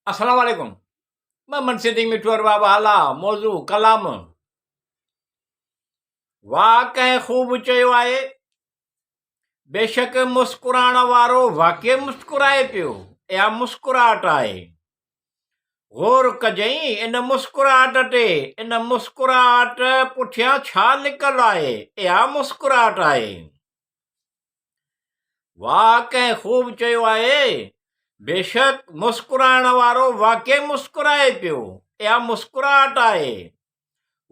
السلام عليڪم محمد صديق مٺو ارباب اعليٰ موضوع ڪلام واھ ڪنهن خوب چيو آهي بيشڪ مسڪرائڻ وارو واقعي مسڪرائي پيو اها مسڪراهٽ آهي غور ڪجئين ان مسڪراهٽ تي ان مسڪراهٽ پٺيان ڇا لڪل آهي اها مسڪراهٽ آهي واهه ڪنهن خوب چيو آهي، بيشڪ مسڪرائڻ وارو واقعي مسڪرائي پيو، اها مسڪراهٽ آهي.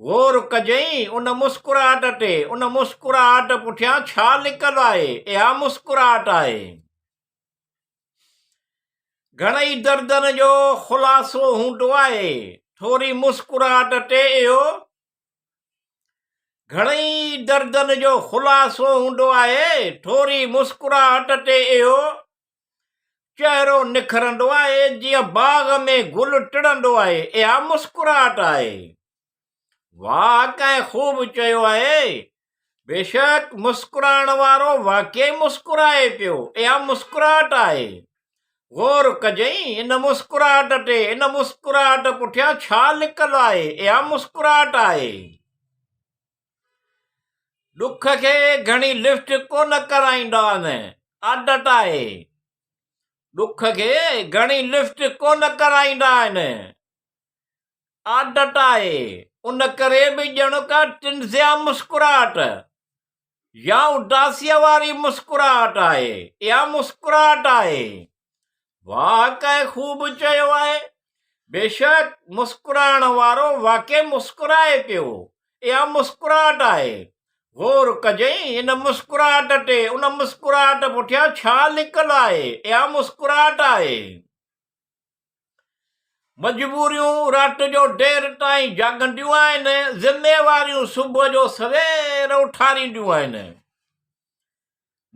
غور ڪجئين ان مسڪراهٽ تي، ان مسڪراهٽ پٺيان ڇا لڪل آهي، اها مسڪراهٽ آهي. گهڻئي دردن جو خلاصو هوندو آهي، ٿوري مسڪراهٽ تي اهو گهڻئي دردن جو خلاصو هوندو آهي، ٿوري مسڪراهٽ تي اهو چهرو نکرندو آهي، جيئن باغ ۾ گل ٽڙندو آهي، اها مسڪراهٽ آهي. واهه ڪنهن خوب چيو آهي، بيشڪ مسڪرائڻ وارو واقعي مسڪرائي پيو، اها مسڪراهٽ آهي. غور ڪجئين ان مسڪراهٽ تي، ان مسڪراهٽ پٺيان ڇا لڪل آهي، اها مسڪراهٽ آهي. ڏک کي گهڻي لفٽ ڪونه ڪرائيندا آهن، عادت آهي. ڏک کي گهڻي لفٽ ڪونه ڪرائيندا آهن، عادت آهي. ان ڪري به ڄڻ ڪا طنزيه مسڪراهٽ يا اداسيء واري مسڪراهٽ آهي. اها مسڪراهٽ آهي. واهه ڪنهن خوب چيو آهي. بيشڪ مسڪرائڻ وارو واقعي مسڪرائي پيو. اها مسڪراهٽ آهي. غور ڪجئين ان مسڪراهٽ تي، ان مسڪراهٽ پٺيان ڇا لڪل آهي؟ اها مسڪراهٽ آهي. مجبوريون رات جو دير تائين جاڳنديون آهن، ذميواريون صبح جو سوير اٿارينديون آهن.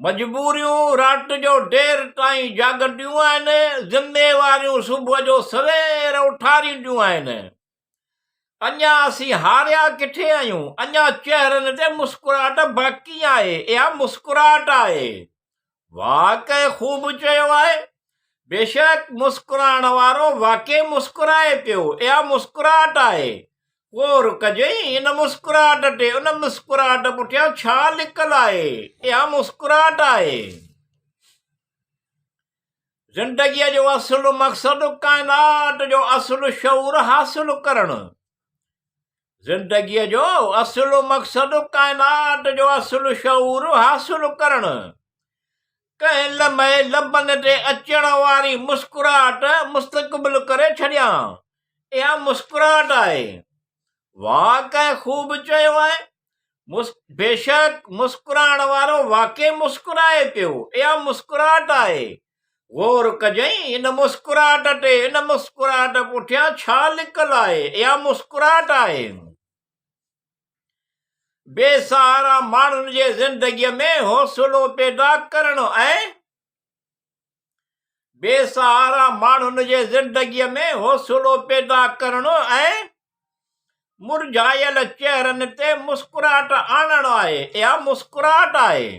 مجبوريون رات جو دير تائين جاڳنديون آهن، ذميواريون صبح جو سوير اٿارينديون آهن. اڃا اسين هاريا ڪٿي آهيون؟ اڃا چهرن تي مسڪراهٽ باقي آهي. اها مسڪراهٽ آهي. واهه ڪنهن خوب چيو آهي. بيشڪ مسڪرائڻ وارو واقعي مسڪرائي پيو. اها مسڪراهٽ آهي. غور ڪجئين ان مسڪراهٽ تي، ان مسڪراهٽ پٺيان ڇا لڪل آهي؟ اها مسڪراهٽ آهي. زندگيء جو اصل مقصد ڪائنات جو اصل شعور حاصل ڪرڻ. زندگيء جو اصل مقصد ڪائنات جو اصل شعور حاصل ڪرڻ. ڪنهن لمحي لبن تي اچڻ واري مسڪراهٽ مستقبل ڪري ڇڏيان. اها مسڪراهٽ آهي. واهه ڪنهن خوب چيو آهي. بيشڪ مسڪرائڻ وارو واقعي مسڪرائي پيو. اها مسڪراهٽ آهي. غور ڪجئين ان مسڪراهٽ تي، ان مسڪراهٽ پٺيان ڇا لڪل آهي؟ اها مسڪراهٽ آهي. بي سهارا ماڻهن جي زندگيء ۾ حوصلو پيدا ڪرڻ ۽. بي سهارا ماڻهن جي زندگيء ۾ حوصلو پيدا ڪرڻ ۽ مرجهايل چهرن تي مسڪراهٽ آڻڻ آهي. اها مسڪراهٽ آهي.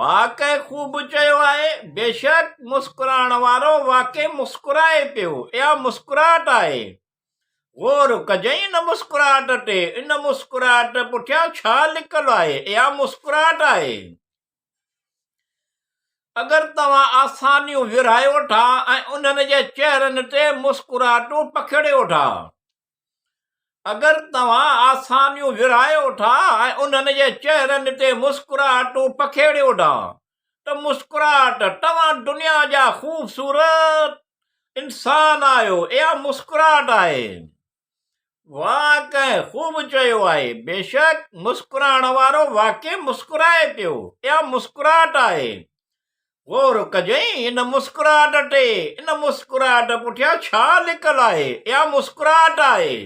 واقعي خوب چيو آهي. بيشڪ مسڪرائڻ وارو واقعي مسڪرائي پيو. اها مسڪراهٽ آهي. غور ڪجئين ان مسڪراهٽ تي. ان مسڪراهٽ پٺيان ڇا لڪل آهي؟ اها مسڪراهٽ آهي. اگر توهان آسانيون ورهايو ٿا ۽ انهن جي چهرن تي مسڪراهٽون پکيڙيو ٿا. اگر توهان آسانيون ورهايو ٿا ۽ انهن جي چهرن تي مسڪراهٽون پکيڙيو ٿا ته مسڪراهٽ توهان دنيا جا خوبصورت انسان آهيو اها مسڪراهٽ آهي. واهه ڪنهن خوب چيو آهي. بيشڪ مسڪرائڻ وارو واقعي مسڪرائي پيو. اها مسڪراهٽ آهي. غور ڪجئين ان مسڪراهٽ تي، ان مسڪراهٽ پٺيان ڇا لڪل آهي؟ اها مسڪراهٽ آهي.